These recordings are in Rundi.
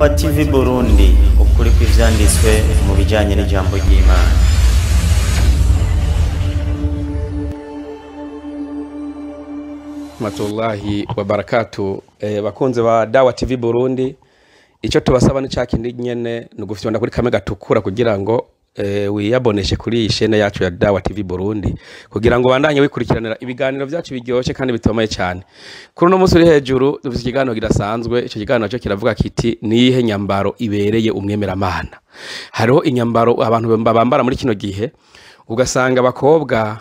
TV Burundi, ukuri kw'ivyanditswe mu bijanye n'ijambo ry'Imana. Rahmatullahi wa barakatu. Bakunze ba Dawa TV Burundi, ico tubasaba ni cakindi nyene ni ugufyonda kuri kame gatukura kugira ngo wiyaboneshe kuri iyi shene yacu ya Dawa TV Burundi, kugira ngo bandanye wikurikiranira ibiganiro byacu biryoshe kandi bitomeye cyane. Kuri uno munsi uri hejuru dufite ikiganiro kidasanzwe. Ico kiganiro cyo kiravuga kiti: niyihe nyambaro ibereye umwemeramana? Hariho inyambaro abantu bambara muri kino gihe, ugasanga abakobwa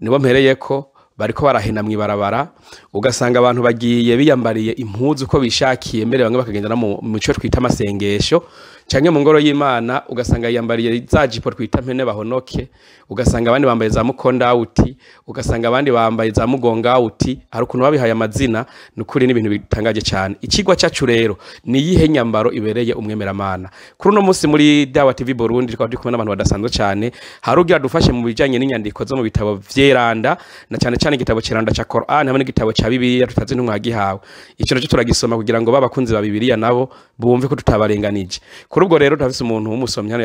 nibo mpereyeko bariko barahena mwibarabara, ugasanga abantu bagiye biyambariye impuzu uko bishakiye, mbere bamwe bakagenda no mu mico twita amasengesho canke mu ngoro y'Imana, ugasanga yiyambariye za jipo twita mpene bahonoke, ugasanga abandi bambaye za mukondawuti, ugasanga abandi bambaye za mugongawuti. Hari ukuntu babihaye amazina, nukuri n'ibintu bitangaje cyane. Ikigwa cyacu rero ni iyihe nyambaro ibereye umwemeramana? Kuri uno munsi muri Dawa TV Burundi tukaba turi kumwe n'abantu badasanzwe cyane. Hari ugira dufashe mu bijanye n'inyandiko zo mu bitabo vyeranda, na cyane cyane igitabo ceranda ca Qur'an hamwe n'igitabo ca Bibiliya tutazi ntumwagihawe. Ico naco turagisoma kugira ngo babakunzi ba Bibiliya nabo bumve ko tutabarenganije. Kuri ubwo rero turafise umuntu w'umusomyi hano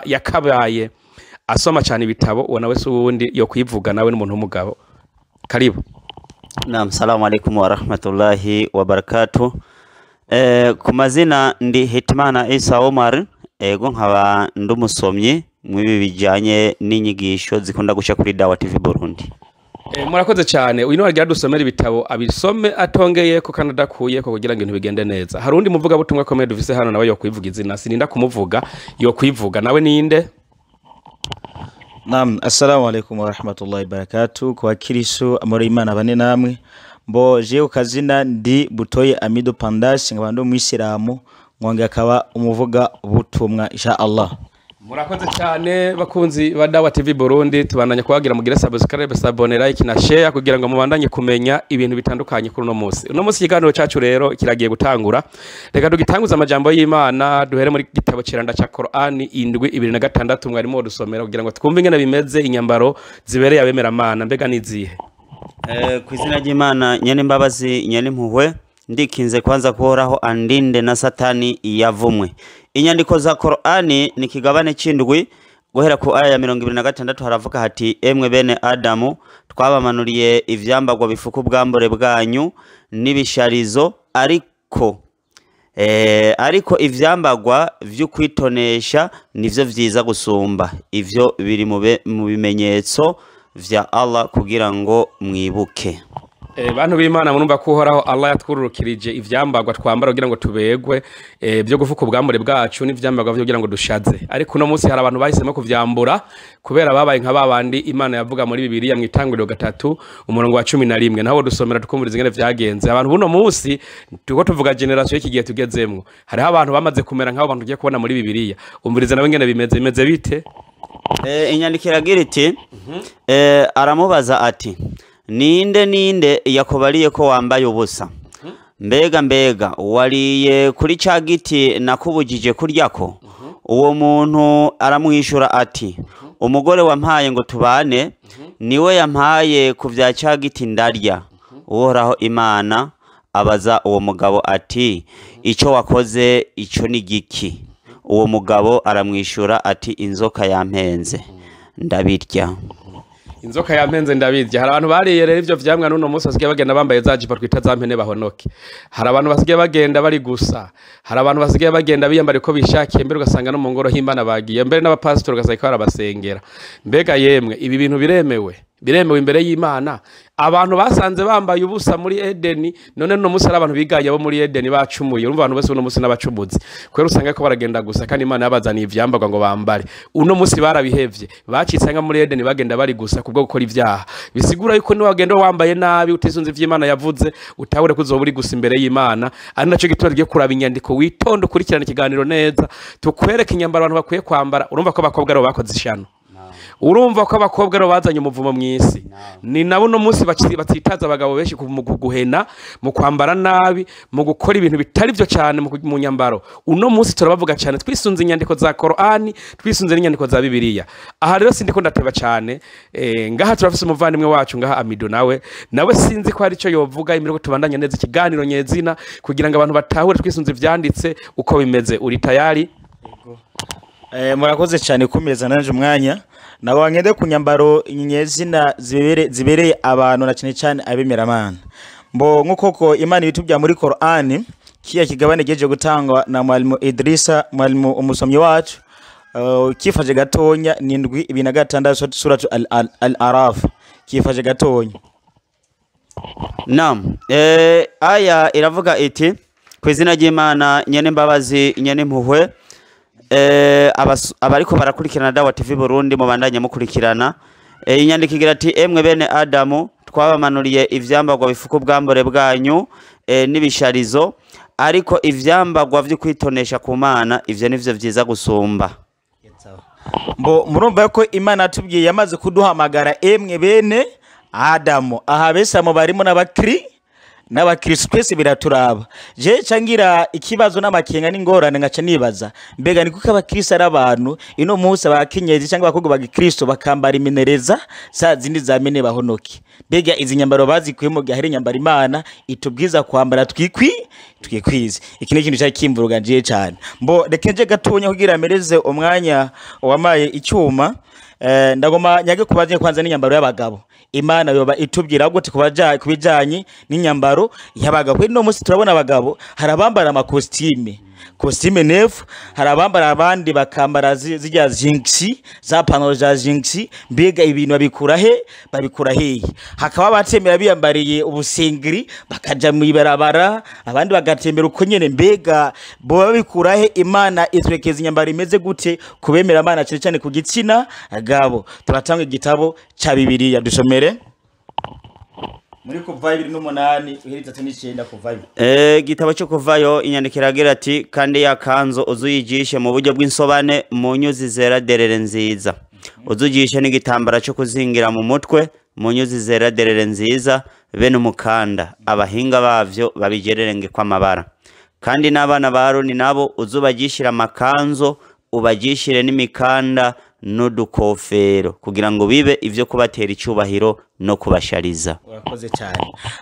yakabaye asoma cyane ibitabo, uwo nawe si uwundi yo kwivuga, nawe n'umuntu w'umugabo. Karibu. Naam, salamu alaikum wa rahmatullahi wa barakatuh. Ku mazina ndi Hitimana Isa Omar, ego nkaba ndumusomyi mwibi bijanye n'inyigisho zikunda guca kuri Dawa TV Burundi. Murakoze cyane. Uyu niwe agira dusomera ibitabo, abisome atongeye ko kandi adakuye ko kugira ngo ibintu bigende neza. Hari undi muvuga butumwa akomeye dufise hano, nawe yo kwivuga izina, sininda kumuvuga, yo kwivuga nawe ninde? Naam, assalamu alaikum wa rahmatullahi wa barakatuh. Kwa Kristo amahoro y'Imana bane namwe. Mbo jewe kazina ndi Butoye Amido Pandas, nkaba ndi umwisilamu, nkongera akaba umuvuga butumwa insha Allah. Murakoze cyane bakunzi ba Dawa TV Burundi, tubandanye kubagira mugire subscribe, sabone, like na share kugira ngo mubandanye kumenya ibintu bitandukanye kuri uno munsi. Uno munsi ikiganiro cyacu rero kiragiye gutangura. Reka tugitanguza amajambo y'Imana, duhere muri gitabo ciranda ca Qur'ani 7:26, mwarimo dusomera kugira ngo twumve ingene bimeze inyambaro zibereye abemeramana, mbega nizihe? Ku izina ry'Imana nyene imbabazi nyene impuhwe, ndikinze kwanza kuhoraho andinde na satani yavumwe. Inyandiko za Qur'ani ni kigabane c'indwi guhera ku aya ya 26, haravuga hati: emwe bene Adamu, twabamanuriye ivyambagwa bifuka ubwambure bwanyu n'ibisharizo, ariko ivyambagwa vy'ukwitonesha nivyo vyiza gusumba ivyo, biri mu bimenyetso vya Allah kugira ngo mwibuke. Bantu b'Imana, murumva ko Uhoraho Allah yatwururukirije ivyambagwa twambara kugira ngo tubegwe, byo gufuka ubwambure bwacu n'ivyambagwa byo kugira ngo dushaze. Ariko uno munsi hari abantu bahisemo kuvyambura kubera babaye nka babandi Imana yavuga muri Bibiliya mu itanguriro 3 umurongo wa 11, naho dusomera tukumviriza ingene vyagenze. Abantu buno munsi tuko tuvuga generation y'iki gihe tugezemwo, hariho abantu bamaze kumera nk'abo bantu tugiye kubona muri Bibiliya. Umviriza nawe ingene bimeze, bimeze bite? Inyandiko iragira iti, aramubaza ati: ninde yakubariye ko wambaye ubusa? Mbega wariye kuri ca giti nakubujije kuryako? Uwo muntu aramwishura ati: umugore wampaye ngo tubane niwe yampaye ku vya ca giti ndarya. Uhoraho Imana abaza uwo mugabo ati: ico wakoze ico ni giki? Uwo mugabo aramwishura ati: inzoka yampenze ndabirya. Inzoka yampenze ndabirya. Hari abantu bariye rero ivyo vyamwa n'uno munsi basigaye bagenda bambaye za jipo twita za mpene bahonoke. Hari abantu basigaye bagenda bari gusa. Hari abantu basigaye bagenda biyambara uko bishakiye, mbere ugasanga no mu ngoro y'Imana bagiye, mbere n'abapasitori ugasanga barabasengera. Mbega yemwe, ibi bintu biremewe? Biremewe imbere y'Imana? Abantu basanze bambaye ubusa muri Edeni, none no munsi ari abantu bigaye bo muri Edeni bacumuye. Urumva abantu bose uno munsi n'abacumuzi, kubera usanga ko baragenda gusa kandi Imana yabazaniye ivyambagwa ngo bambare. Uno munsi barabihevye, bacitse nka muri Edeni bagenda bari gusa kubwo gukora ivyaha. Bisigura yuko ni wagenda wambaye nabi utisunze ivy'Imana yavuze, utahure kuzoba uri gusa imbere y'Imana. Ari naco gituma tugiye kuraba inyandiko, witonde ukurikirana ikiganiro neza, tukwereke inyambaro abantu bakwiye kwambara. Urumva ko abakobwa aribo bakoze ishano. Urumva ko abakobwa rero bazanye umuvumo mw'isi, ni nabo no munsi batsitaza abagabo benshi mu guhena, mu kwambara nabi, mu gukora ibintu bitari byo cyane mu nyambaro. Uno munsi turabavuga cyane twisunze inyandiko za Korani, twisunze n'inyandiko za Bibiliya. Aha rero sindiko ndateba cyane, ngaha turafise umuvandimwe wacu ngaha Amido, nawe sinzi ko hari ico yovuga imbere ko tubandanya neza ikiganiro nyezina kugira ngo abantu batahure twisunze ivyanditse uko bimeze. Uri tayari? Murakoze cyane kumeza nanje umwanya. Nabo ngende ku nyambaro nyezina zibereye abantu na cyane cyane abemeramana. Mbo nk'uko Imana ibitubya muri Korani, kiya kigabane geje gutangwa na Mwalimu Idrisa, mwalimu umusomyi wacu, kifaje gatonya ni 7:26 suratu Al-Araf, kifaje gatonya. Naam, aya iravuga iti ku izina ry'Imana nyene mbabazi nyene mpuhwe. Abariko barakurikirana Dawa TV Burundi mubandanye mukurikirana. Inyandiko igira ati emwe bene Adamu, twabamanuriye ivyambagwa bifuka ubwambure bwanyu n'ibisharizo, ariko ivyambagwa vyo kwitonesha ku Mana ivyo nivyo vyiza gusumba. Mbo murumva ko Imana atubwiye yamaze kuduhamagara emwe bene Adamu, aha besamo barimo n'abakristo twese biraturaba. Je cangira ikibazo n'amakenga n'ingorane ngaca nibaza, mbega ni kuko abakristo ari abantu ino munsi abakenyezi cyangwa abakobwa bagikristo bakambara iminereza sa zindi zamene bahonoke, mbega izi nyambaro bazikuye mu gihe hari nyambaro Imana itubwiza kwambara twikwize. Iki ni ikintu cyakimvuruga njiye cyane. Mbo reka nje gatonya kugira mereze umwanya wamaye icyuma. Ndagoma nyage kubaje kwanza n'inyambaro y'abagabo. Imana yoba itubwira gute kubijanye n'inyambaro y'abagabo? Kuri no munsi turabona abagabo harabambara amakositime, kositime nefu, harabambara abandi bakambara zijya jinxi, za pantaro za jinxi. Mbega ibintu babikura he? Babikura hehe? Hakaba batemera biyambariye ubusengeri bakaja mu ibarabara, abandi bagatembera uko nyene. Mbega bo babikura he? Imana itwekeza inyambaro imeze gute kubemera Imana cyane cyane ku gitsina gabo? Turatanga igitabo ca Bibiliya dusomere muri Kuvayo 28 uheri 39 Kuvayo. Igitabo cyo Kuvayo inyandiko iragira ati kandi ya kanzu uzuyijishe mu buryo bw'insobane mu nyuzi zera derere nziza, uzugishe n'igitambara cyo kuzingira mu mutwe mu nyuzi zera derere nziza bene umukanda, abahinga bavyo babigererenge kw'amabara. Kandi n'abana ba Aroni nabo uzubagishira amakanzu, ubagishire n'imikanda n'udukofero, kugira ngo bibe ivyo kubatera icyubahiro no kubashariza. Urakoze cyane.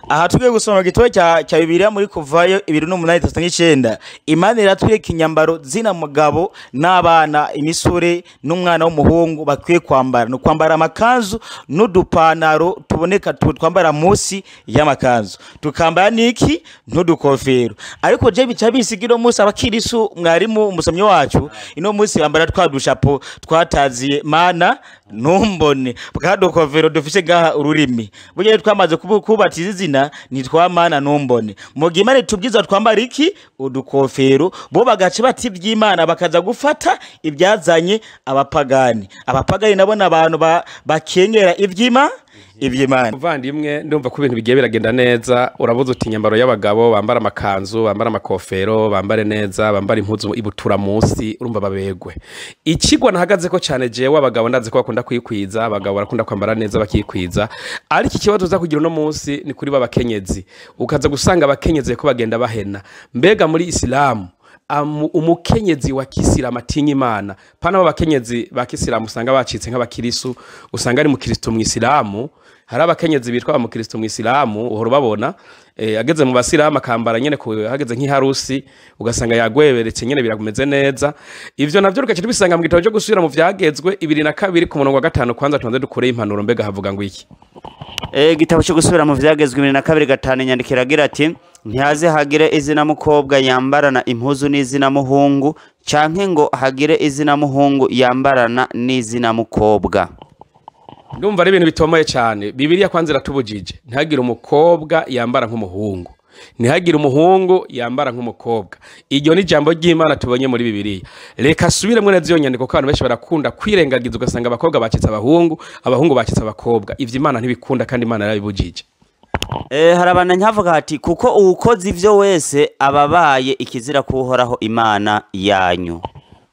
Aha tugiye gusoma igitabo cya Bibiliya muri Kuvayo 28:39. Imana iratwereka inyambaro zina mugabo n'abana, imisore n'umwana w'umuhungu bakwiye kwambara. No kwambara amakanzu n'udupanaro tuboneka twambara munsi y'amakanzu, tukambara niki n'udukofero. Ariko je bica bisiga ino munsi abakirisu, mwarimu umusomyi wacu, ino munsi bambara twa dushapo twataziye Mana ntumbone, bwadukofero dufise gaha ururimi. Burya twamaze kubatiza izina nitwa Mana ntumbone. Mu gihe Imana itubwiza twambara iki udukofero, bo bagace bati iby'Imana bakaza gufata ibyazanye abapagani. Abapagani nabo n'abantu bakengera iby'Imana. Muvandimwe, ndumva ko ibintu bigiye biragenda neza. Urabuze uti inyambaro y'abagabo bambara amakanzu, bambara amakofero, bambare neza, bambara impuzu ibutura munsi, urumva babegwe. Ikigwa nahagaze ko cyane jewe, abagabo ndazi ko bakunda kwikwiza, abagabo barakunda kwambara neza bakikwiza. Ariko ikibazo uza kugira uno munsi ni kuri babakenyezi. Ukaza gusanga abakenyezi ko bagenda bahena. Mbega muri Isilamu umukenyezi wa Kisilamu atinya Imana, pana abakenyezi ba Kisilamu usanga bacitse nk'abakirisu, usanga ari mukristo mu Isilamu. Hari abakenyezi bitwa abakristo mu Isilamu uhora babona ageze mu basilamu akambara nyene hageze nk'iharusi ugasanga yagweberetse nyene birakumeze neza. Ivyo navyo rukaca tubisanga mu gitabo cyo gusubira mu vyagezwe 22 ku murongo wa 5. Kwanza tubanze dukore impanuro, mbega havuga ngo iki? Igitabo cyo gusubira mu vyagezwe 22:5 inyandiko iragira ati ntihaze hagire izina mukobwa yambarana impuzu n'izina muhungu, canke ngo hagire izina muhungu yambarana n'izina mukobwa. Ndumva ari ibintu bitomoye cyane. Bibiliya kwanza iratubujije ntihagire umukobwa yambara nk'umuhungu, ntihagire umuhungu yambara nk'umukobwa. Iryo ni jambo ry'Imana tubonye muri Bibiliya. Reka subiremwe neza iyo nyandiko, ko abantu benshi barakunda kwirengagiza, ugasanga abakobwa bacitse abahungu, abahungu bacitse abakobwa. Ivyo Imana ntibikunda kandi Imana yarabibujije. Harabana nyavuga ati kuko uwukoze ivyo wese ababaye ikizira kuhoraho Imana yanyu.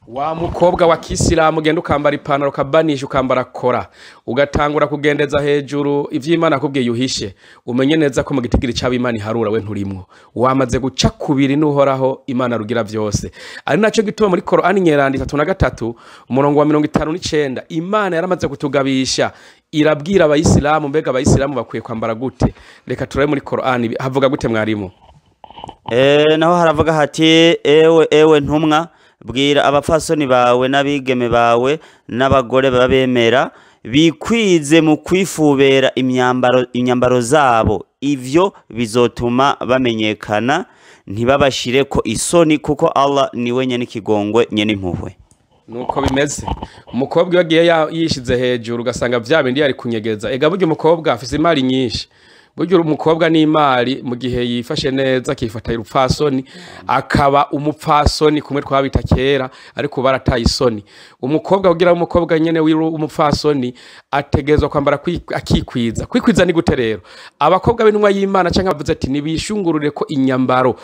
Wa mukobwa wa kisilamu ugenda ukambara ipantaro, ukabanisha, ukambara kora, ugatangura kugendeza hejuru ivy'Imana akubwiye uhishe, umenye neza ko mu gitigiri c'ab'Imana iharura we nturimwo, wamaze guca kubiri n'Uhoraho Imana rugira vyose. Ari naco gituma muri Korani Nyeranda 33 umurongo wa 59 Imana yaramaze kutugabisha, irabwira abayisilamu mbega abayisilamu bakwiye kwambara gute. Reka turabe muri Korani havuga gute mwarimu? Naho haravuga hati ewe ewe ntumwa, bwira abapfasoni bawe n'abigeme bawe n'abagore babemera bikwize mu kwifubera imyambaro zabo, ivyo bizotuma bamenyekana ntibabashireko isoni, kuko Allah niwe nyene ikigongwe nyene impuhwe. Nuko bimeze. Umukobwa iyo agiye yishize hejuru ugasanga vya bindi yari kunyegeza. Ega burya umukobwa afise imari nyinshi. Burya umukobwa ni imari mu gihe yifashe neza akifata urupfasoni, akaba umupfasoni kumwe twabita kera, ariko barataye isoni. Umukobwa kugira umukobwa nyene w'umupfasoni ategezwa kwambara akikwiza. Kwikwiza ni gute rero? Abakobwa b'intumwa y'Imana canke bavuze ati nibishungurure ko inyambaro.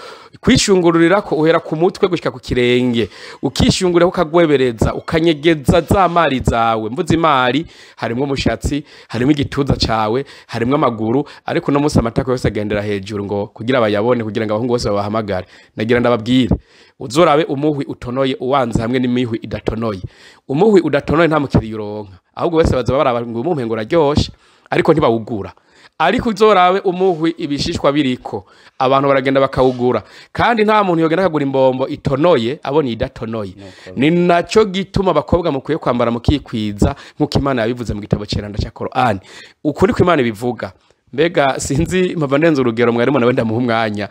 Kwishungururira ko uhera ku mutwe gushika ku kirenge. Ukishungurira ukagwebereza, ukanyegeza za mari zawe. Mvuze imari harimo umushatsi, harimo igituza cawe, harimo amaguru, ariko no musi amatako yose agendera hejuru ngo kugira bayabone, kugira ngo abahungu bose babahamagare. Nagira ndababwire, uzorabe umuhwi utonoye uwanze hamwe n'imihwi idatonoye. Umuhwi udatonoye nta mukiriya uronka, ahubwo bose baza baraba ngo umuhwi ngo uraryoshe, ariko ntibawugura. Ariko uzorabe umuhwi ibishishwa biriko, abantu baragenda bakawugura, kandi nta muntu yogenda akagura imbombo itonoye abona idatonoye. Ni naco gituma abakobwa mukwiye kwambara mukikwiza nkuko Imana yabivuze mu gitabo ceranda ca Korani. Ukuri ko Imana ibivuga. Mbega sinzi mpava ndenze urugero mwarimu nawe ndamuha umwanya.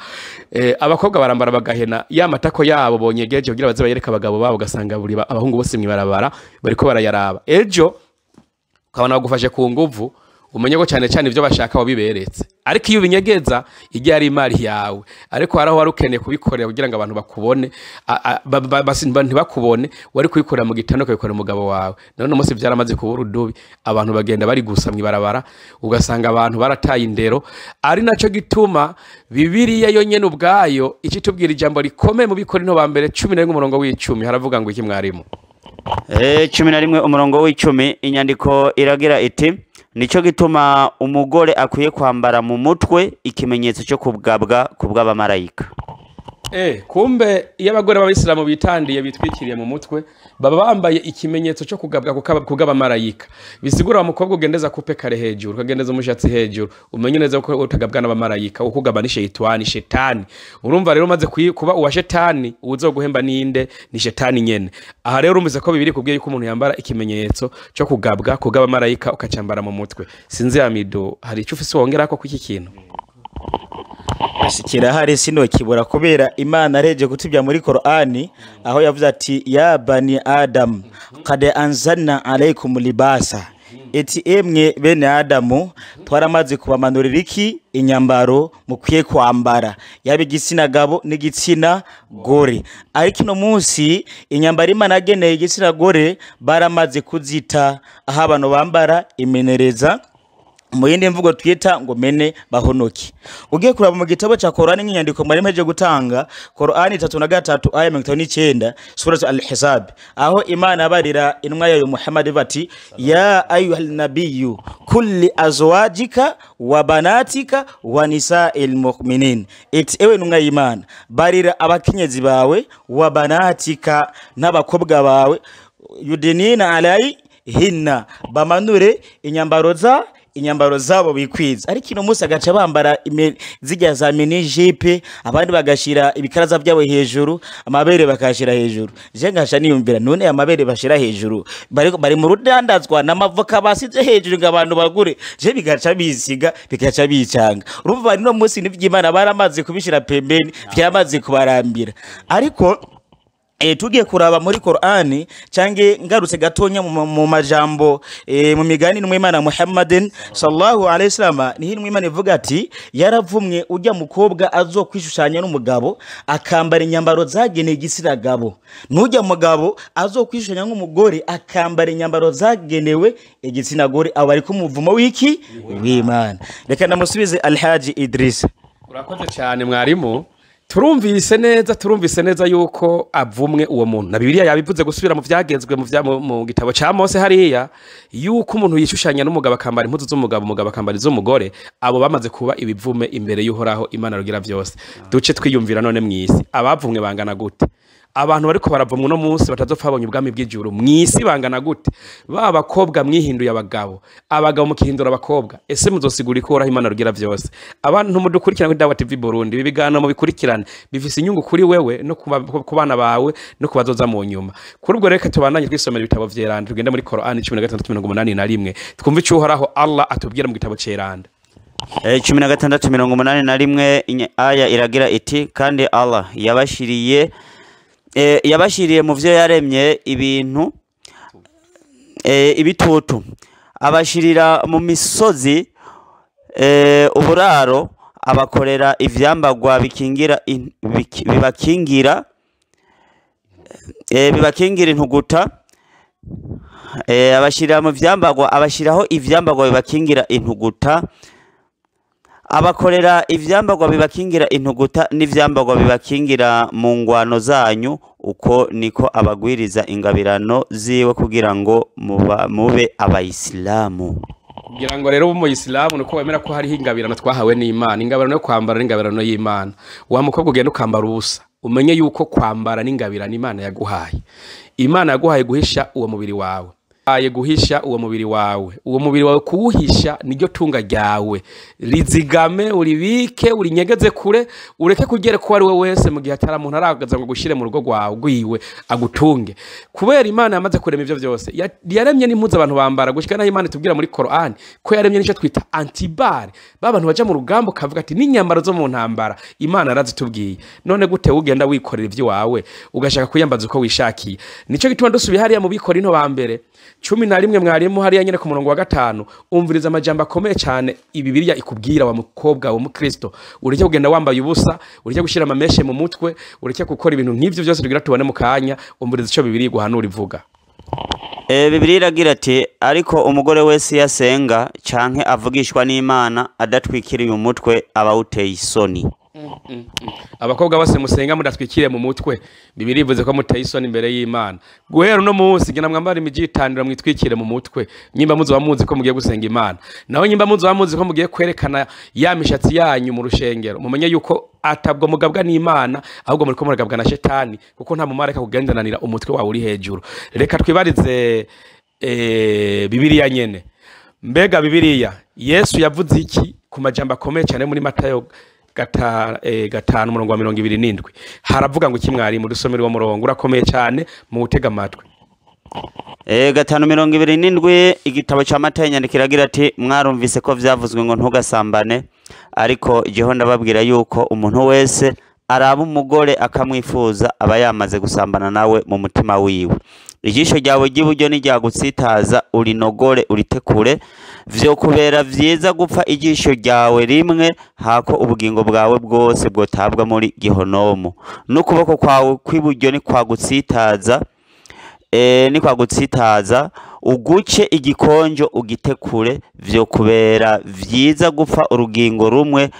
Abakobwa barambara bagahena ya matako yabo bonyegeje kugira baze bayereka abagabo babo, ugasanga buri abahungu bose mwibarabara bariko barayaraba. Ejo ukabona bagufashe ku nguvu, umenye ko cyane cyane ivyo bashaka wabiberetse. Ariko iyo ubinyegeza igihe ari imari yawe, ariko haraho wari ukeneye kubikorera kugira ngo abantu bakubone, ntibakubone, wari kubikorera mu gitanda ukabikorera umugabo wawe. None umunsi vyaramaze kuba urudubi, abantu bagenda bari gusa mwibarabara, ugasanga abantu barataye indero. Ari naco gituma Bibiliya yo nyene ubwayo icitubwira ijambo rikomeye mu Bikorinto ba mbere 11 umurongo w'icumi, haravuga ngo iki mwarimu? 11 umurongo w'icumi, inyandiko iragira iti nico gituma umugore akwiye kwambara mu mutwe ikimenyetso cyo kubwabwa kubw'abamarayika. Kumbe iyo abagore b'abayisilamu bitandiye bitwikiriye mu mutwe baba bambaye ikimenyetso cyo kugabwa kubw'abamarayika. Bisigura umukobwa ugendeza kupe kare hejuru, ukagendeza umushatsi hejuru, umenye neza ko utagabwa n'abamarayika, ukugaba ni shayitani, shetani. Urumva rero umaze kuba uwa shetani, uzoguhemba ninde? Ni shetani nyene. Aha rero urumvise ko bibiri kubwiye yuko umuntu yambara ikimenyetso cyo kugabwa kubw'abamarayika ukacambara mu mutwe. Sinzi Amido, hari ico ufise wongerako kw'iki kintu? Kirahari sinokibura kubera Imana areje kutubya muri Korani aho yavuze ati ya bani Adam qad anzalna alaykum libasa, eti emwe bene Adamu twaramaze kubamanurira iki inyambaro mukwiye kwambara, yaba igitsina gabo n'igitsina gore. Ariko ino munsi inyambaro Imana yageneye igitsina gore baramaze kuzita, aho abantu bambara imenereza, mu yindi mvugo twita ngo mene bahonoki. Ugiye kuraba mu gitabo cha Korani nk'inyandiko mwari mpeje gutanga, Korani 33 aya 59 suratu Al-Hisab, aho Imana abarira intumwa yayo Muhammad bati ya ayyuhal nabiyyu kulli azwajika wa banatika wa nisa'il mu'minin, iti ewe ntumwa y'Imana barira abakenyezi bawe wa banatika n'abakobwa bawe, yudinina alai hinna, bamanure inyambaro zabo bikwiza. Ariko ino munsi agaca bambara zijya za mini jipe, abandi bagashira ibikaraza byabo hejuru, amabere bakashira hejuru. Je ngasha niyumvira none amabere bashira hejuru bari mu rudandazwa n'amavoka basize hejuru ngo abantu bagure, je bigaca bisiga bigaca bicanga. Urumva ino munsi n'ivy'Imana baramaze kubishira pembeni, byamaze kubarambira. Ariko tugiye kuraba muri Korani cange ngarutse gatonya mu majambo mu migani n'Imana Muhammadin sallallahu alaihi wasallam, ni Imana ivuga ati yaravumwe ujya mukobwa azokwishushanya n'umugabo akambara inyambaro zageneye igitsina gabo, n'ujya mugabo azokwishushanya nk'umugore akambara inyambaro zagenewe igitsina gore, abo ari kumuvumo wiki w'Imana. Reka ndamusubize Alhaji Idris. Urakoze cyane mwarimu. Turumvise neza yuko avumwe uwo muntu. Na Bibiliya yabivuze gusubira mu vyagezwe mu gitabo ca Mose hariya, yuko umuntu yishushanya n'umugabo akambara impuzu z'umugabo, umugabo akambara iz'umugore, abo bamaze kuba ibivume imbere y'Uhoraho Imana rugira vyose. Duce twiyumvira none mw'isi abavumwe bangana gute? Abantu bariko baravumwa uno munsi batazopfa babonye ubwami bw'ijuru mw'isi bangana gute? Ba bakobwa mwihinduye abagabo, abagabo mukihindura abakobwa, ese muzosigura ko Uhoraho Imana rugira vyose? Abantu mudukurikirana kuri Dawa TV Burundi, ibi biganiro mubikurikirane bifise inyungu kuri wewe no ku bana bawe no kubazoza mu nyuma. Kuri ubwo reka tubandanye twisomera ibitabo vyeranda, tugende muri Korani 16:81 twumve ico Uhoraho Allah atubwira mu gitabo ceranda. 16:81 aya iragira iti: kandi Allah yabashiriye mu vyo yaremye ibintu ibitutu, abashirira mu misozi uburaro, abakorera ivyambagwa bikingira bibakingira intuguta, abashirira mu vyambagwa, abashiraho ivyambagwa bibakingira intuguta, abakorera ivyambagwa bibakingira intuguta n'ivyambagwa bibakingira mu ngwano zanyu. Uko niko abagwiriza ingabirano ziwe kugira ngo mube abayisilamu. Kugira ngo rero umuyisilamu nuko wemera ko hariho ingabirano twahawe n'Imana. Ingabirano yo kwambara n'ingabirano y'Imana. Wa mukobwa ugenda ukambara ubusa, umenye yuko kwambara n'ingabirano Imana yaguhaye. Imana yaguhaye guhisha uwo mubiri wawe. Guhisha uwo mubiri wawe, uwo mubiri wawe kuwuhisha niryo tunga ryawe. Rizigame, uribike, urinyegeze kure, ureke kugere ko ari we wese mu gihe atari umuntu aragaza ngo gushire mu rugo rwawe gwiwe agutunge. Kubera Imana yamaze kurema ivyo vyose, yaremye n'impuzu abantu bambara, gushika naho Imana itubwira muri Korani ko yaremye nico twita antibare, ba bantu baja mu rugamba kavuga ati n'inyambaro zo mu ntambara Imana yarazitubwiye. None gute ugenda wikorera ivyo wawe ugashaka kuyambaza uko wishakiye? Nico gituma dusubiye hariya mu Bikorinto ba mbere 11 mwarimu hariya nyene ku murongo wa 5, umviriza amajambo akomeye cyane Bibiliya ikubwira wa mukobwa wa mukristo. Ureke kugenda wambaye ubusa, ureke gushira amameshe mu mutwe, ureke gukora ibintu nk'ivyo byose tugira tubone mu kanya. Umviriza ico Bibiliya iguhanura ivuga. Bibiliya iragira ati: ariko umugore wese yasenga canke avugishwa n'Imana adatwikiriye umutwe aba awuteye isoni. Abakobwa bose musenga mudatwikiriye mu mutwe, Bibiliya ivuze ko muteye isoni imbere y'Imana. Guhera uno munsi genda mwambara imijitandiro mwitwikire mu mutwe, nyimba muzoba muzi ko mugiye gusenga Imana. Naho nyimba muzoba muzi ko mugiye kwerekana ya mishatsi yanyu mu rushengero, mumenye yuko atabwo mugabwa n'Imana, ahubwo muriko muragabwa na Shetani, kuko nta mumareka kugendananira umutwe wawe uri hejuru. Reka twibarize Bibiliya nyene. Mbega Bibiliya Yesu yavuze iki ku majambo akomeye cyane muri Matayo 5:27? Haravuga ngo iki mwarimu? Dusomere uwo murongo urakomeye cyane, mu utega amatwi. 5:27 igitabo ca Matayo inyandiko iragira ati: mwarumvise ko vyavuzwe ngo ntugasambane, ariko jeho ndababwira yuko umuntu wese araba umugore akamwifuza aba yamaze gusambana nawe mu mutima wiwe. Ijisho ryawe ry'iburyo niryagutsitaza urinogore uritekure, vyo kubera vyiza gupfa ijisho ryawe rimwe hako ubugingo bwawe bwose bwotabwa muri gihonomu. N'ukuboko kwawe kw'iburyo nikwagutsitaza uguce igikonjo ugitekure, vyo kubera vyiza gupfa urugingo rumwe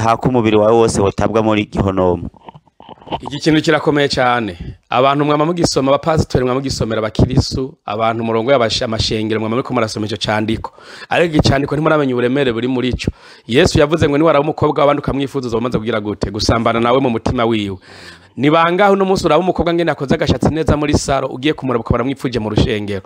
hako umubiri wawe wose wotabwa muri gihonomu. Iki kintu kirakomeye cyane. Abantu mwama mugisoma, abapasitori mwama mugisomera abakirisu, abantu murongo y'amashengero mwama muriko murasoma ico candiko. Ariko iki candiko ntimuramenya uburemere buri muri ico. Yesu yavuze ngo ni waraba umukobwa w'abandi ukamwifuza uzomaze kugira gute? Gusambana nawe mu mutima wiwe. Ni bangahe uno munsi uraba umukobwa ngene akoze agashatsi neza muri saro ugiye kumuraba ukabara mwipfuje mu rushengero?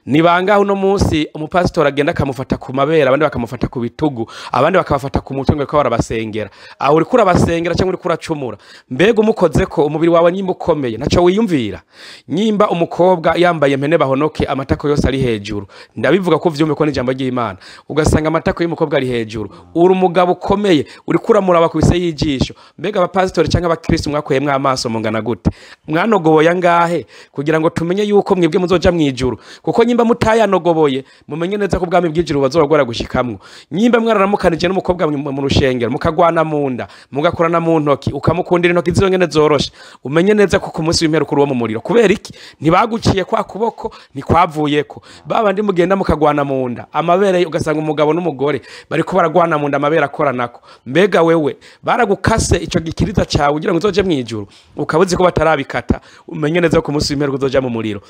Ni bangahe uno munsi umupasitori agenda akamufata ku mabere, abandi bakamufata ku bitugu, abandi bakabafata ku mutwe ngo bariko barabasengera? Aho uriko urabasengera cyangwa uriko uracumura? Mbega umukoze ko umubiri wawe nyimba ukomeye ntaco wiyumvira? Nyimba umukobwa yambaye mpene bahonoke amatako yose ari hejuru, ndabivuga ko vyumve ko n'ijambo ry'Imana, ugasanga amatako y'umukobwa ari hejuru, uri umugabo ukomeye uriko uramuraba kubise y'ijisho. Mbega abapasitori cyangwa abakristo mwakuyemwo amaso mungana gute? Mwanogoboye angahe kugira ngo tumenye yuko mwebwe muzoja mwijuru? Kuko nyimba mutayanogoboye mumenye neza ko ubwami bw'ijuru bazobagora gushikamwo. Nyimba mwararamukanije n'umukobwa mu rushengero, mukagwana mu nda, mugakorana mu ntoki, ukamukundira intoki zizo ngene zoroshe, umenye neza ko ku munsi w'impera w'imperuka uwo mu muriro. Kubera iki? Ntibaguciye kwa kuboko, ntikwavuyeko. Babandi mugenda mukagwana mu nda amabere, ugasanga umugabo n'umugore bariko baragwana mu nda amabere akoranako. Mbega wewe baragukase ico gikiriza cawe kugira ngo uzoje mwijuru, ukaba uzi ko batarabikata, umenye neza ko ku munsi w'imperuka uzoja mu muriro.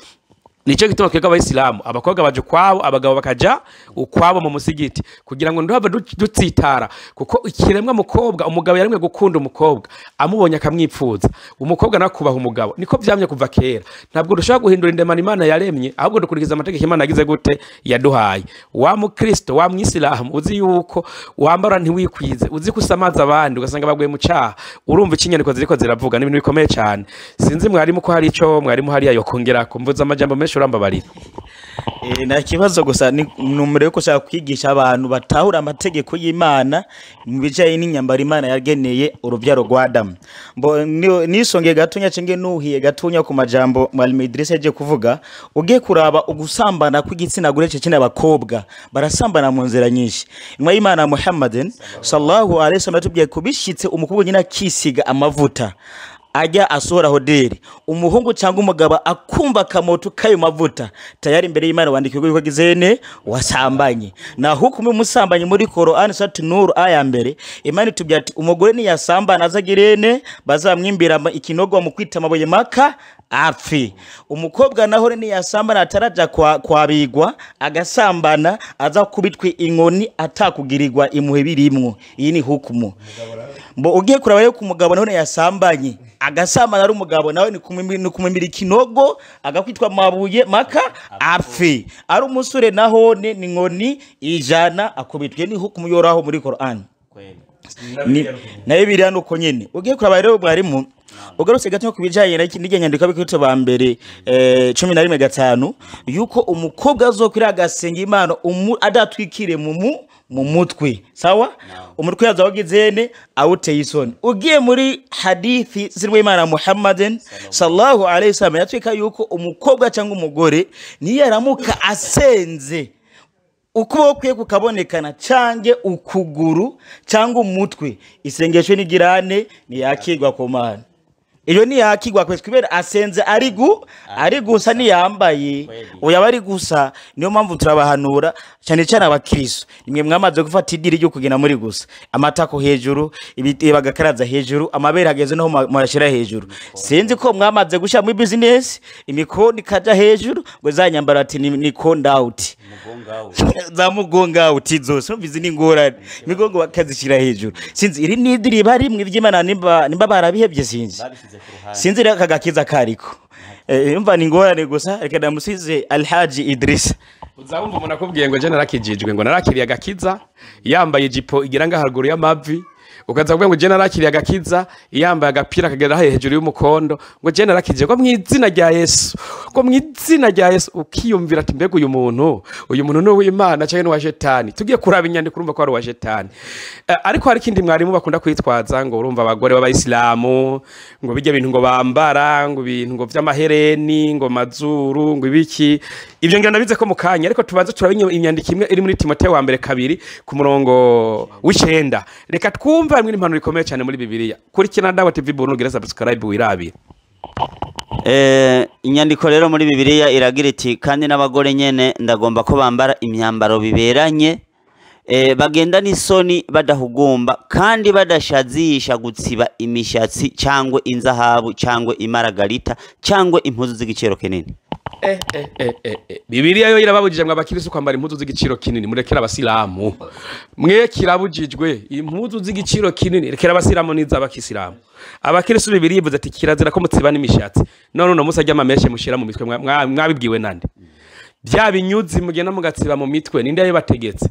Nico gituma twebwe abayisilamu abakobwa baje ukwabo, abagabo bakaja ukwabo mu musigiti, kugira ngo nduhave dutsitara. Kuko ikiremwa mukobwa, umugabo yaremwe gukunda umukobwa, amubonye akamwipfuza, umukobwa nakubaha umugabo. Niko vyamye kuva kera. Ntabwo dushobora guhindura indemano Imana yaremye, ahubwo dukurikiza amategeko Imana yagize gute yaduhaye. Wa mukristo, wa mwisilamu, uzi yuko wambara ntiwikwize, uzi ko usamaza abandi ugasanga baguye mu caha, urumva ikinyandiko ziriko ziravuga ni ibintu bikomeye cyane. Sinzi mwarimu ko hari ico mwarimu hariya yokongerako, mvuze amajambo menshi urambabarira. Nta kibazo, gusa ni numero yo gushaka kwigisha abantu batahura amategeko y'Imana mu bijanye n'inyambaro Imana yageneye urubyaro rwa Adamu. Mbo nisongeye gatonya cenge nuhiye gatonya ku majambo Mwalimu Idrissa yaje kuvuga, ugiye kuraba ugusambana kw'igitsina gore cece n'abakobwa barasambana mu nzira nyinshi. Intumwa y'Imana Muhammadin sallallahu alaihi wasallam yatubwiye kubishitse umukobwa nyina akisiga amavuta ajya asohora hoderi, umuhungu cyangwa umugabo akumva akamoto kayo mavuta, tayari imbere y'Imana wandikirwa yuko gizene wasambanye. Na hukumu umusambanyi muri Qur'an Surah Nur aya mbere, Imana itubwira ati umugore niyasambana azagirene bazamwimbira ikinogo mu kwita amabuye maka apfi. Umukobwa naho niyasambana ataraja kwabigwa agasambana aza kubitwa inkoni atakugirirwa imuhe birimwo. Iyi ni hukumu. Mbo ugiye kuraba yuko umugabo naho yasambanye agasambana ari umugabo nawe ni kumwimbira ikinogo agakwitwa mabuye maka apfi. Ari umusore naho ni inkoni 100 akubitwe. Ni hukumu yoraho muri Qur'an. Nayo biriya nuko nyene. Ugiye kuraba rero mwarimu ugarutse gato ku bijanye n'irya nyandiko y'Abakristo ba mbere 11:5 yuko umukobwa azokwira agasenga Imana adatwikire mu mutwe. Sawa? Umutwe yaza wagizene awuteye isoni. Ugiye muri hadithi zirwe Imana Muhammadin sallallahu alaihi wasallam yatwika yuko umukobwa cyangwa umugore niyaramuka asenze ukuboko kwe kukabonekana cange ukuguru cyangwa umutwe, isengesho nigirane niyakirwa ku Mana. Iyo niyakirwa kwese kubera asenze ari gusa niyambaye, oya bari gusa. Niyo mpamvu turabahanura cyane cyane abakristo, nimwe mwamaze gufata idiri ryo kugenda muri gusa, amatako hejuru, ibiti bagakaraza hejuru, amabere ageze naho murashira hejuru. Sinzi ko mwamaze gushyira muri business imikono ikaja hejuru ngo zanyambara ati ni condout za mugonga out zose umvizi ni ngorane, imigongo bakazishyira hejuru. Sinzi iri nidiri bari mwe iby'Imana nimba barabihebye, sinzi sinzi rero akagakiza kariko. Umva ni ngorane gusa. Reka ndamusize Alhaji Idrissa. Uzabumva umuntu akubwiye ngo je narakijijwe, ngo narakiriye agakiza, yambaye ijipo igira nga haruguru y'amavi, ukaza kuvuga ngo je narakiriye agakiza, yambaye agapira kagera hejuru y'umukondo, ngo je narakijije ngo mw'izina rya Yesu, ngo mw'izina rya Yesu. Ukiyumvira ati mbega uyu muntu ni uw'Imana canke ni uwa Shetani? Tugiye kuraba inyandiko urumva ko ari uwa Shetani. Ariko hari ikindi mwarimu bakunda kwitwaza ngo urumva abagore b'abayisilamu ngo bijya bintu ngo bambara ngo ibintu ngo vy'amahereni ngo mazuru ngo ibiki. Ivyo ngira ndabize ko mukanya, ariko tubanze turabe inyandiko imwe iri muri Timoteyo wa mbere 2 ku murongo w'9. Reka twumve hamwe n'impanuro ikomeye cyane muri Bibiliya. Kurikirana Dawa TV Burundi, gira subscribe wirabire. Inyandiko rero muri Bibiliya iragira iti kandi n'abagore nyene ndagomba ko bambara imyambaro biberanye, bagenda n'isoni badahugumba kandi badashazisha gutsiba imishatsi cyangwa inzahabu cyangwa imaragarita cyangwa impuzu z'igiciro kinini. Bibiliya yo irababujije mwa abakristo kwambara impuzu z'igiciro kinini, murekera abasilamu. Mwe kirabujijwe impuzu z'igiciro kinini, rekera abasilamu n'iz'abakisilamu. Abakristo Bibiliya ivuze ati kirazira ko mutsiba n'imishatsi. None uno musi ajya amameshe mushira mu mitwe mwabibwiwe nande? Bya binyuzi mugenda mugatsiba mu mitwe ninde yabibategetse?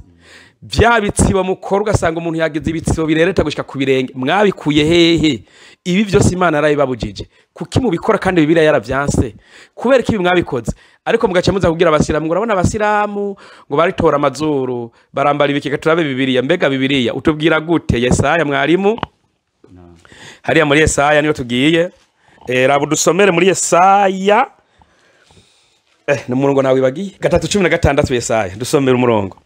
Bya bitsibo mukora ugasanga umuntu yagize ibitsibo birereta gushika ku birenge, mwabikuye hehe? Ibi byose Imana yarabibabujije. Kuki mubikora kandi Bibiliya yaravyanse? Kubera iki mwabikoze? Ariko mugaca muza kugira abasilamu ngo urabona abasilamu ngo baritora amazuru barambara ibikeka. Turabe Bibiliya, mbega Bibiliya utubwira gute? Yesaya mwarimu, hariya muri Yesaya niyo tugiye. Raba dusomere muri Yesaya. Ni umurongo nawe wibagiye 3:16 Yesaya, dusomere umurongo.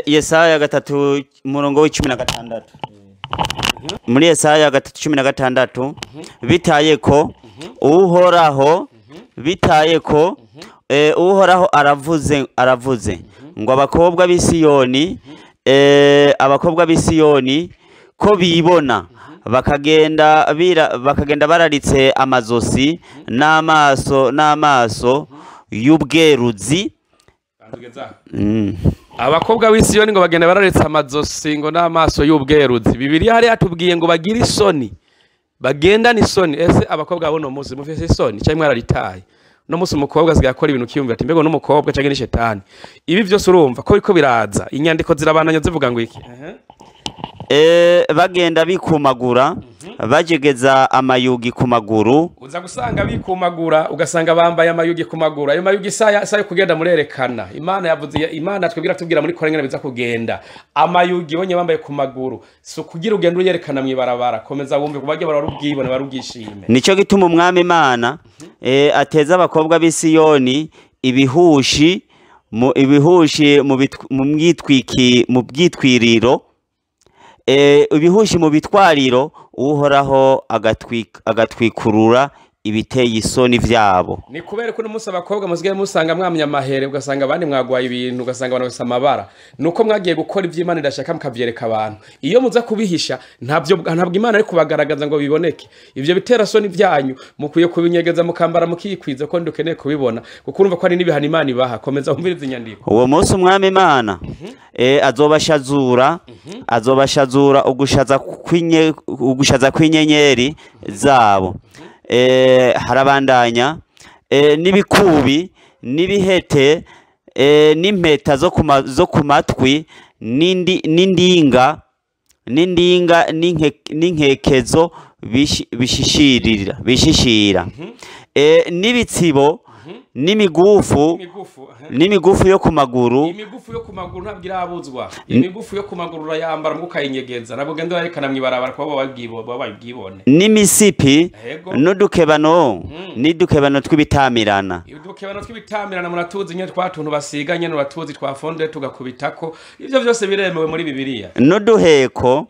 Yesaya 3 umurongo w'16. Muri Yesaya 3:16 bitaye ko Uhoraho, bitaye ko Uhoraho aravuze ngo abakobwa b'Isiyoni, abakobwa b'Isiyoni ko bibona bakagenda bararitse amazosi n'amaso y'ubweruzi. Abakobwa b'Isiyoni ngo bagenda bararitse amazosi ngo n'amaso y'ubweruzi. Bibiliya hari yatubwiye ngo bagira isoni, bagendana isoni. Ese abakobwa bo no munsi mufise isoni cyangwa mwararitaye? No munsi umukobwa asigaye akora ibintu kiyumvira ati mbego n'umukobwa cyangwa ni shetani. Ibi byose urumva ko biriko biraza, inyandiko zirabananya zivuga ngo iki? Bagenda bikumagura, bajegeza amayugi ku maguru. Uza gusanga bikumagura, ugasanga bambaye amayugi ku maguru. Ayo mayugi saya kugenda murerekana. Imana yavuze, Imana twebwira tubwira muri Korengana biza kugenda. Amayugi bonye bambaye ku maguru, so kugira ugenda uyerekana mwibarabara. Komeza wumve kubajya bararubwibone barubwishime. Nico gituma umwami Imana ateza abakobwa b'Isiyoni ibihushi mu mu bwitwiriro, ibihushi mu bitwariro, Uhoraho agatwikurura ibiteye isoni vyabo. Ni kubera ko n'umunsi abakobwa musigaye musanga mwamya amahere, ugasanga abandi mwagwaye ibintu, ugasanga abantu bafise amabara. Nuko mwagiye gukora ivy'Imana idashaka mukavyereka abantu. Iyo muza kubihisha ntabwo Imana ari kubagaragaza ngo biboneke. Ivyo bitera soni vyanyu mukwiye kubinyegeza mukambara mukikwiza ko ndukeneye kubibona, kuko urumva ko ari n'ibihano Imana ibaha. Komeza wumvirize inyandiko. Uwo munsi umwami Imana azobashazura ugushaza kw'inyenyeri zabo. Harabandanya n'ibikubi n'ibihete, n'impeta zo ku matwi, n'indinga n'inkekezo bishishira, n'ibitsibo n'imigufu yo ku maguru. Imigufu yo ku maguru ntabwo irabuzwa. Imigufu yo ku maguru urayambara ngo ukayinyegeza, nabwo genda urayerekana mwibarabara kuba babibwibone. N'imisipi n'udukebano n'udukebano tw'ibitamirana. Udukebano tw'ibitamirana muratuzi nyene twa tuntu basiga nyene uratuzi twafonde tugakubitako. Ivyo byose biremewe muri Bibiliya. N'uduheko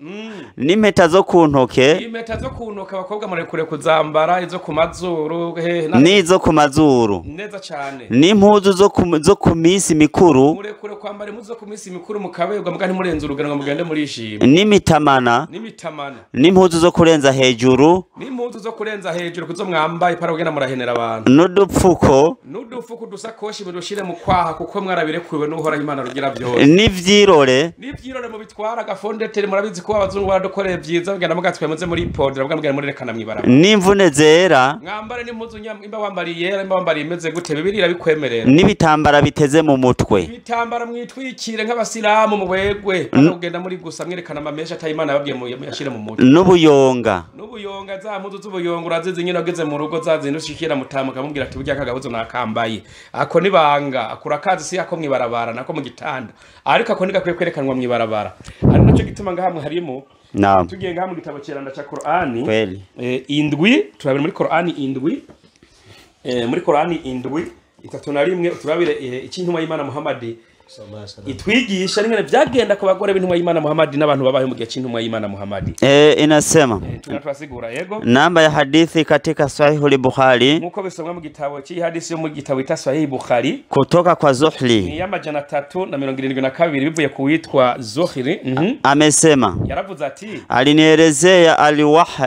n'impeta zo ku ntoke. Impeta zo ku ntoke abakobwa murekure kuzambara, izo ku mazuru n'izo ku mazuru neza cyane, n'impuzu zo ku minsi mikuru. Murekure kwambara impuzu zo ku minsi mikuru mukaberwa, muga ntimurenze urugero ngo mugende murishima. N'imitamana n'impuzu zo kurenza hejuru, n'impuzu zo kurenza hejuru kuzo mwambaye para kugenda murahenera abantu. N'udupfuko dusakoshi mudushire mu kwaha, kuko mwarabirekuwe n'Uhoraho Imana rugira byose. N'ivyirore mu bitwara agafondeteri, murabizi ko abazungu baradukoreye byiza, mugenda mugatwe muze muri podra mugenda murerekana mwibarabara. N'imvune zera mwambare n'impuzu imba wambariye yera, imba wambariye imeze gute, Bibiliya irabikwemerera. N'ibitambara biteze mu mutwe, ibitambara mwitwikire nk'abasilamu mubegwe, kugenda muri gusa mwerekana amamesha atayimana yababwiye muyashire mu mutwe. N'ubuyonga za mpuzu z'ubuyonga urazizi nyine wageze mu rugo za zindi ushikira mutamuka mubwira ati burya kagabuzo nakambaye. Ako nibanga akura kazi si ako mwibarabara nako mu gitanda, ariko ako nigakwiye kwerekanwa mwibarabara. Ari naco gituma ngahamwe harimo tugiye ngahamwe gitabo cyeranda ca Qur'ani indwi, turabira muri Qur'ani indwi, muri Qur'ani indwi 31 turabire icy'intumwa y'Imana Muhammad itwigisha n'ingene byagenda ku bagore b'intumwa y'Imana Muhammad n'abantu babaye mu gihe cy'intumwa y'Imana Muhammad. Inasema tunabasigura yego namba ya hadithi katika Sahih Bukhari, nkuko bisomwa mu gitabo cy'ihadisi yo mu gitabo ita Sahih Bukhari kutoka kwa Zuhri ni ya 372 bivuye ku witwa Zuhri. Amesema yaravuze ati alinielezea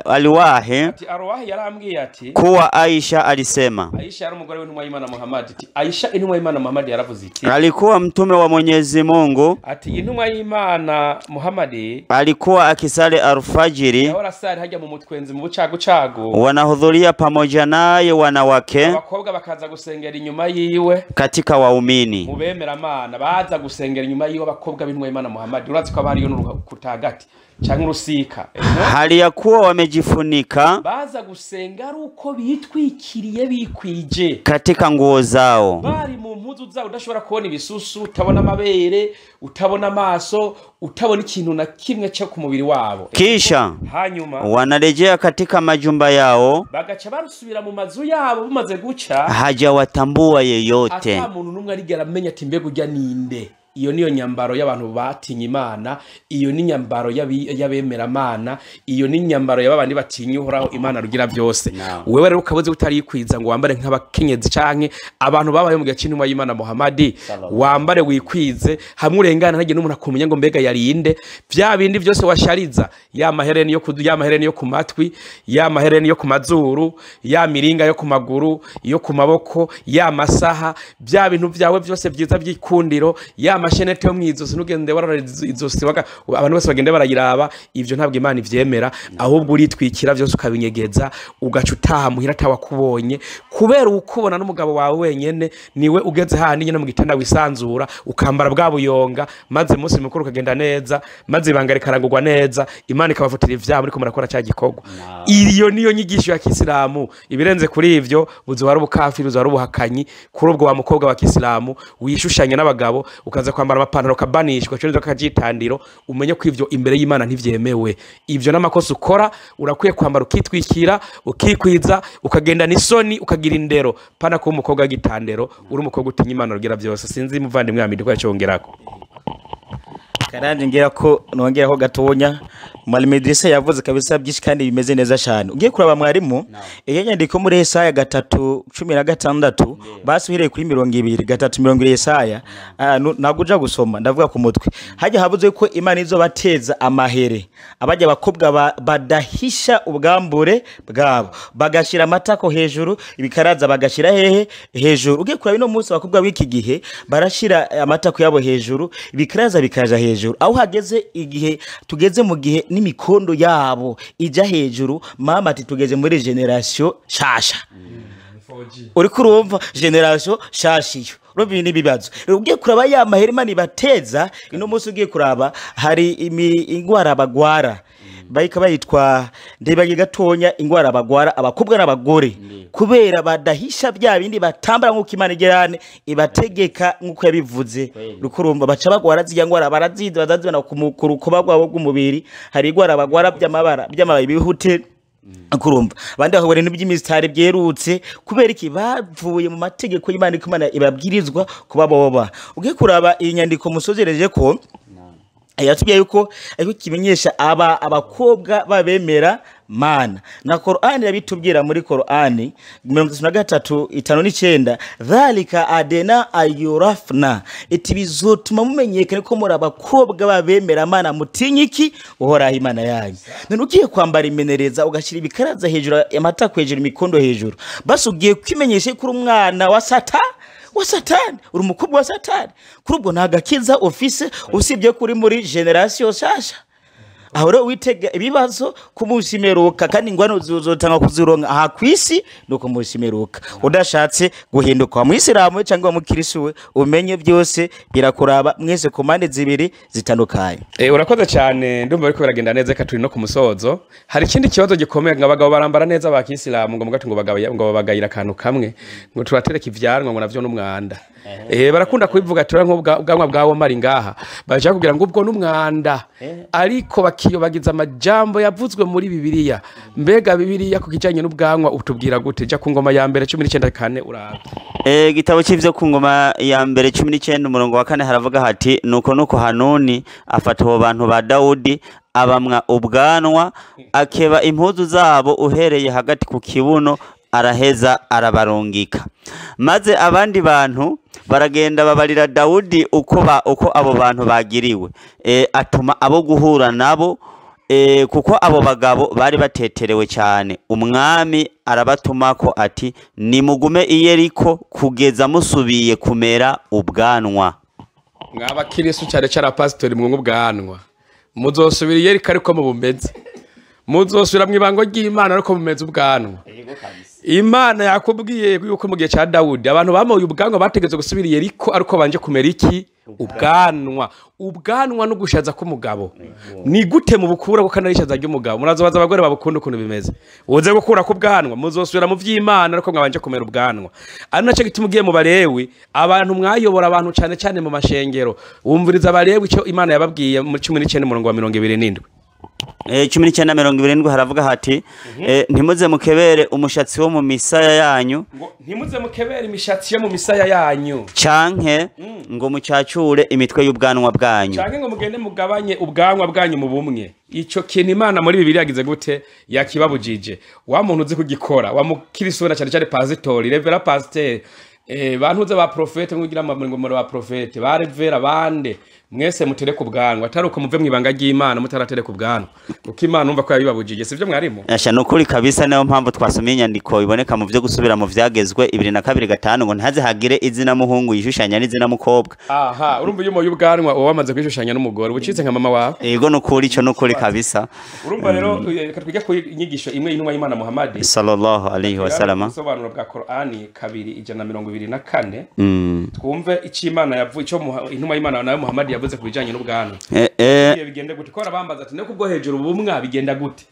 aliwahi ati arwahi yarambwiye ati kuwa Aisha alisema. Aisha yari umugore w'intumwa y'Imana Muhammad. Ati Aisha intumwa y'Imana Muhammad yaravuze iti alikuwa mtume wa Mwenyezi Mungu, ati intumwa y'Imana Muhammad alikuwa akisali alfajiri, yahora sali hajya mu mutwenzi mu bucagucagu, wanahudhuria pamoja naye wanawake, abakobwa bakaza gusengera inyuma yiwe katika waumini, mu bemera Imana baza gusengera inyuma yiwe abakobwa b'intumwa y'Imana Muhammad. Urazi ko abariyo n'urukutagati cyangwa urusika, hali ya kuwa wamejifunika, baza gusenga ari uko bitwikiriye bikwije katika nguo zao, bari mu mpuzu zabo, udashobora kubona ibisusu, utabona amabere, utabona amaso, utabona ikintu na kimwe cyo ku mubiri wabo. Kisha hanyuma wanarejea katika majumba yao, bagaca barusubira mu mazu yabo bumaze guca, hajawatambua yeyote, ata muntu numwe arigera amenya ati mbega ujya ninde. Iyo niyo nyambaro y'abantu batinya Imana, iyo ni nyambaro y'abemeramana, iyo ni nyambaro y'abandi batinya Uhoraho Imana rugira byose. Wewe rero ukabuze utarikwiza ngo wambare nk'abakenyezi canke abantu babaye mu gihe c'intumwa y'Imana Muhammadi, wambare wikwize hamwe urengana ntage n'umuntu akumenya ngo mbega yarinde. Vya bindi byose washariza, ya mahereni yo ku ya mahereni yo ku matwi, ya mahereni yo ku mazuru, ya miringa yo ku maguru, yo ku maboko, ya masaha, bya bintu byawe byose byiza byikundiro, ya mashenete yo mwizosi nugende warara izosi abantu bose bagende barayiraba. Ivyo ntabwo Imana ivyemera, ahubwo uritwikira byose ukabinyegeza, ugaca utaha muhira atawakubonye, kubera ukubona n'umugabo wawe wenyene niwe ugeze handi nyene mu gitanda wisanzura, ukambara bwa buyonga, maze umunsi mukuru ukagenda neza, maze ibanga rikarangurwa neza, Imana ikabafutira ivyabo muriko murakora cya gikorwa. Iyo niyo nyigisho ya Kisilamu. Ibirenze kuri ivyo buzoba ari ubukafiri, buzoba ari ubuhakanyi. Kuri ubwo wa mukobwa wa Kisilamu wishushanya n'abagabo ukaza kwambara amapantaro kabanishwa cyo kajitandiro, umenye ko ivyo imbere y'Imana ntivyemewe. Ivyo n'amakosa ukora, urakwiye kwambara ukitwikira, ukikwiza, ukagenda n'isoni, ukagira indero, pana kuba umukobwa w'igitandero, uri umukobwa utinya Imana rugira byose. Sinzi muvandimwe Hamidi ko yacongerako. Karanje ngira ko nongeraho gatonya. Mwalimu Idrissa yavuze kabisa byinshi kandi bimeze neza cyane. Ugiye kuraba mwarimu, iyo nyandiko muri Yesaya 3:16 basi uhereye kuri 23:20 Yesaya, ntabwo uja gusoma ndavuga ku mutwe. Hajya havuze ko Imana izobateza amahere abajya abakobwa badahisha ubwambure bwabo, bagashira amatako hejuru, ibikaraza bagashira hehe hejuru. Ugiye kuraba ino munsi abakobwa b'iki gihe barashira amatako yabo hejuru, ibikaraza bikaja hejuru. Aho hageze igihe tugeze mu gihe n'imikondo yabo ija hejuru, mama ati tugeze muri generation shasha. Uriko urumva generation shasha iyo urumva ibi n'ibibazo. Rero ugiye kuraba ya mahera Imana ibateza ino munsi, ugiye kuraba hari ingwara bagwara bayika bayitwa ndebage gatonya, ingwara bagwara abakobwa n'abagore kubera badahisha bya bindi batambara nk'uko Imana igerane ibategeka nk'uko yabivuze. Urumva baca bagwara zijya ngwara barazizi bazazibona ku rukoba rwabo rw'umubiri. Hari ingwara bagwara by'amabara by'amababi bihute kurumva abandi bakabona ibintu by'imisitari byerutse, kubera iki bavuye mu mategeko y'Imana ko Imana ibabwirizwa kuba boba. Ugiye kuraba iyi nyandiko musozereje ko yatubwiye yuko ariko kimenyesha aba abakobwa babemera mana, na Qur'ani yabitubwira muri Qur'ani 33:59 dhalika adena ayurafna, iti bizotuma mumenyekane ko muri abakobwa babemera mana, mutinyiki Uhoraho Imana yanyu. None ugiye kwambara imenereza ugashyira ibikaraza hejuru, amatako hejuru, imikondo hejuru, basi ugiye kwimenyesha ko uri umwana wa Satani, uri umukobwa wa Satani. Kuri ubwo nta gakiza ofise usibye kuri muri generation shasha. Aho rero witega ibibazo ku munsi meruka, kandi ingwano zuzotanga kuzironka aha kwisi no ku munsi meruka. Udashatse guhinduka wa Muislamu cyangwa wa mukristo we, umenye byose birakuraba mwese ku mpande zibiri zitandukanye. Urakoze cyane, ndumva ariko biragenda neza, ka turi no ku musozo. Hari ikindi kibazo gikomeye ngo abagabo barambara neza ba Kisilamu ngo mugati ngo bagabo ngo babagayira akantu kamwe ngo turatereka ivyanwa ngo navyo n'umwanda. Barakunda kubivuga tura nk'ubwanwa bwa Omar ngaha, baje kugira ngo ubwo n'umwanda, ariko bakiyobagiza amajambo yavuzwe muri Bibiliya. Mbega Bibiliya ku kijanye n'ubwanwa utubwira gute? Ja ku ngoma ya mbere 19:4 urabe. Igitabo c'ivyo ku ngoma ya mbere 19 umurongo wa 4 haravuga hati nuko Hanuni afata abo bantu ba Dawudi abamwa ubwanwa, akeba impuzu zabo uhereye hagati ku kibuno, araheza arabarungika. Maze abandi bantu baragenda babarira Dawudi uko abo bantu bagiriwe. Atuma abo guhura nabo, kuko abo bagabo bari bateterewe cyane. Umwami arabatumako ati nimugume i Yeriko kugeza musubiye kumera ubwanwa. Mwabakirisu cyane cyane pastori mwungu ubwanwa, muzosubira i Yeriko ariko mubumeze, muzosubira mu ibango ry'Imana ariko mumeze ubwanwa. Imana yakubwiye yuko mu gihe cya Dawudi abantu bamoye ubwanwa bategetse gusubira i Yeriko ariko banje kumera iki? Ubwanwa. Ubwanwa no gushaza k'umugabo ni gute mu bukura kuko narishaza ry'umugabo? Murazobaza abagore babukunda ukuntu bimeze. Uze gukura ku bwanwa muzosubira mu vy'Imana ariko mwabanje kumera ubwanwa. Ari naco gituma ugiye mu Balewi, abantu mwayobora abantu cyane cyane mu mashengero, wumviriza Abalewi icyo Imana yababwiye mu 19 umurongo wa 27. 19:27 haravuga hati ntimuze mukebere umushatsi wo mu misaya yanyu, ngo ntimuze mukebere imishatsi yo mu misaya yanyu, canke ngo mucacure imitwe y'ubwanwa bwanyu, canke ngo mugende mugabanye ubwanwa bwanyu mu bumwe. Ico kintu Imana muri Bibiliya yagize gute? Yakibabujije. Wa muntu uzi kugikora, wa mukirisura cyane cyane pasitori, revera pasiteri, bantuze ba profete, mwigira amangomero ba profete, ba revera bande, mwese mutere ku bwanwa, atari uko muve mwibanga ry'Imana mutaratere ku bwanwa, kuko Imana umva ko yabibabujije, sivyo mwarimu? Asha nukuri kabisa. Niyo mpamvu twasomye inyandiko iboneka mu vyo gusubira mu vyagezwe 22:5 ngo ntaze hagire izina muhungu yishushanya n'izina mukobwa. Aha, urumva iyo moyo ubwanwa uba wamaze kwishushanya n'umugore, ubucitse nka mama wawe. Yego nukuri, ico nukuri kabisa. Urumva rero reka twige ku inyigisho imwe y'intumwa y'Imana Muhammad sallallahu alaihi wasallam, ubusobanuro bwa Qur'ani 2:24, twumve icyo Imana yavuze, icyo intumwa y'Imana nayo Muhammad yavuze ku bijanye n'ubwanwa. Bigende gute? Ko arabambaza ati nako ubwo hejuru bumwa bigenda gute?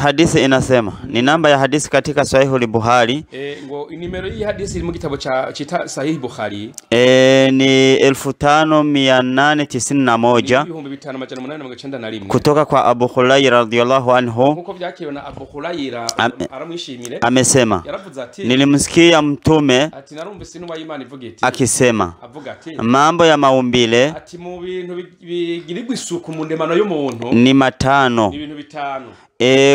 Hadisi inasema ni namba ya hadisi katika Sahih Bukhari. Ngo nimero hii hadisi iri mu gitabo cha chita Sahih Bukhari. Ni 5891 5891 kutoka kwa Abu Hurairah radhiyallahu anhu. Nkuko byakiriwe na Abu Hurairah aramwishimire, amesema yaravuze ati nilimsikia mtume ati narumvise intumwa y'Imana ivuga iti akisema, avuga ati mambo ya maumbile ati mu bintu bigirirwa isuku mu ndemano y'umuntu ni matano, ni ibintu bitanu.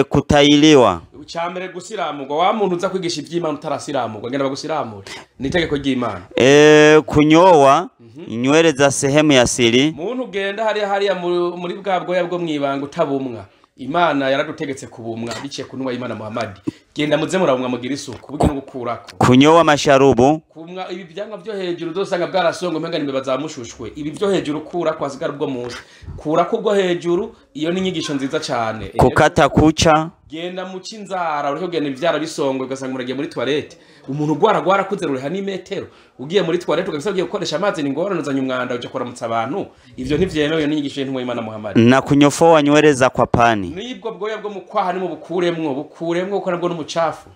Kutailiwa, Icambere gusiramurwa, wa muntu uza kwigisha iby'Imana utarasiramurwa ngenda bagusiramure, ni itegeko ry'Imana. Kunyoa nywele za sehemu ya siri, muntu ugenda hariya muri bwa bwoya bwo mwibanga utabumwa, Imana yaradutegetse kubumwa biciye ku ntumwa y'Imana Muhammad. Genda muze murabumwa mugira isuku buge no gukurako. Kunyoa masharubu, kumwa ibi byangwa byo hejuru dosanga bwarasongo mpenga nimbe bazamushushwe, ibi byo hejuru kurako hasigara ubwo munsi, kurako ubwo hejuru. Iyo ni inyigisho nziza cyane. Kukata kucha, genda mu cinzara uriko genda ivyara bisongwe ugasanga muragiye muri toilette, umuntu gwara gwara kuze rureha ni metero, ugiye muri toilette ugasanga ugiye gukoresha amazi ni ngorane, uzanye umwanda uje kuramutsa abantu, ivyo ntivyemewe. Ni inyigisho y'intumwa y'Imana Muhammad. Na kunyofoa nywele za kwa pani, nibwo bwoya bwo mukwaha ni mu bukuremwo kuko nabwo n'umucafu.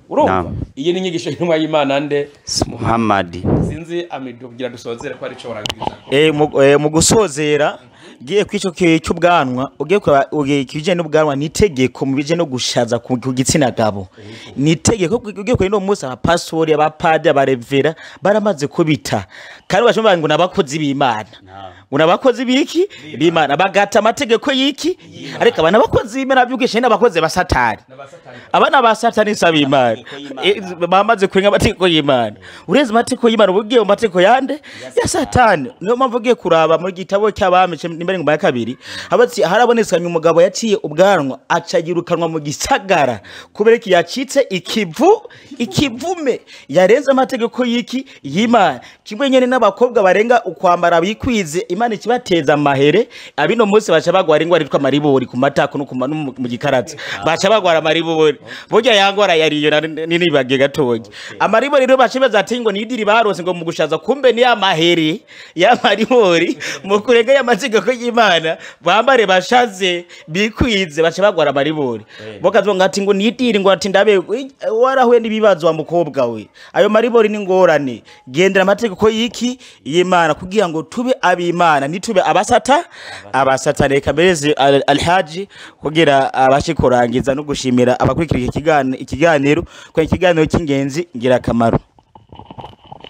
Urumva iyi ni inyigisho y'intumwa y'Imana nde Muhammad. Sinzi Amidu kugira dusozere ko ari cyo barangiriza. Mu gusozera ngiye kwico cy'ubwanwa, ugiye ugiye kije n'ubwanwa ni itegeko mu bije no gushaza ku gitsina gabo, ni itegeko. Ugiye kuri no munsi abapastori, abapadi, abarevera baramaze kubita, kandi bashobora ngo nabakozi b'Imana, ngo nabakozi biki b'Imana, bagata amategeko y'iki. Ariko abana bakozi b'Imana byugishe n'abakozi ba Satani, abana ba Satani saba Imana, bamaze kurenga amategeko y'Imana. Urenze amategeko y'Imana ugiye mu mategeko yande ya Satani. Niyo mpamvu ugiye kuraba muri gitabo cy'abami nimbere ngoma ya kabiri, abatsi harabonetsanye umugabo yaciye ubwanwa acagirukanwa mu gisagara kubera ki yacitse ikivume, yarenze amategeko y'iki y'Imana. Kimwe nyene n'abakobwa barenga ukwambara bikwize, Imana ikibateza amahere. Abino munsi baca bagwara ingwara yitwa maribori ku matako no mu gikaratsi, baca bagwara maribori. Burya yangwara yariyo ninibagiye gatoya amaribori rero baca bazati ngo nidiri barose ngo mu gushaza, kumbe ni amahere ya maribori mu kurenga y'amategeko y'Imana, bambare bashaze bikwize baca bagwara maribori. Bokazo ngati ngo nidiri ngo ati ndabe warahuye n'ibibazo wa mukobwa we, ayo maribori ni ngorane. Gendera amategeko y'iki y'Imana kugira ngo tube ab'Imana nitube abasatane. Kabereze Alhaji kugira abashe kurangiza no gushimira abakurikira ikiganiro ko ikiganiro cy'ingenzi ngira akamaro.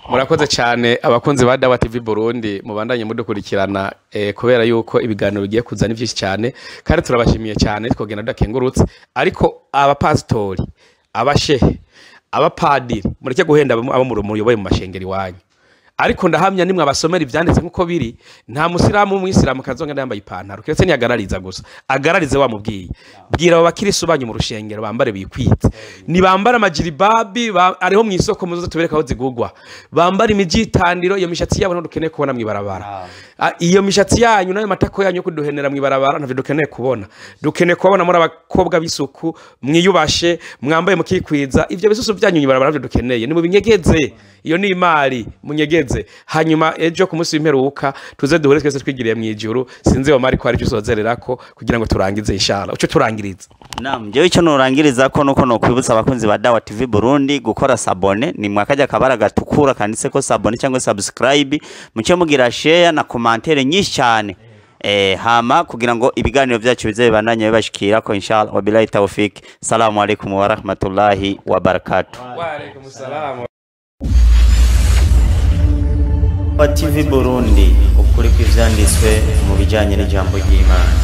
Murakoze cyane abakunzi ba Dawa TV Burundi, mubandanye mudukurikirana kubera yuko ibiganiro bigiye kuza ni byinshi cyane, kandi turabashimiye cyane twogenda dukengurutse. Ariko abapasitori, abashehe, abapadiri, mureke guhenda abo muyoboye mu mashengeri wanyu. Ariko ndahamya nimwe abasomera ivyanditse nkuko biri, nta musilamu umwisilamu kazonga yambaye ipantaro kiretse niyagarariza gusa, agararize wamubwiye. Bwira abo bakirisu banyu mu rushengero bambare bikwitse, ni bambara amajiribabi ariho mu isoko muzoze tubereka aho zigugwa, bambara imijitandiro, iyo mishatsi yabo ntudukeneye kubona mwibarabara. Iyo mishatsi yanyu nayo matako yanyu kuduhenera mwibarabara ntavyo dukeneye kubona. Dukeneye kubona muri abakobwa b'isuku, mwiyubashe, mwambaye mukikwiza, ivyo bisusu byanyu mwibarabara ntavyo dukeneye, ni mubinyegeze. Iyo ni imari munyegeze. Hanyuma ejo ku munsi w'imperuka tuze duhure twese twigiriye mu ijuru. Sinzi wa mari ko ari cyo usozererako kugira ngo turangize inshallah. Uco turangiriza. Naam, jewe ico norangiriza ko nuko no kwibutsa abakunzi ba Dawa TV Burundi gukora sabone, ni mwakajya kabara gatukura kanditse ko sabone cyangwa subscribe, muce mugira share na commentaire nyinshi cyane. Hama kugira ngo ibiganiro byacu bize bibandanye bibashikira ko inshallah. Wabillahi tawfik, salamu alaikum wa rahmatullahi wa barakatuh. Wa alaikum salam. Wa TV Burundi, ukuri kw'ivyanditswe mu bijanye n'ijambo ry'Imana.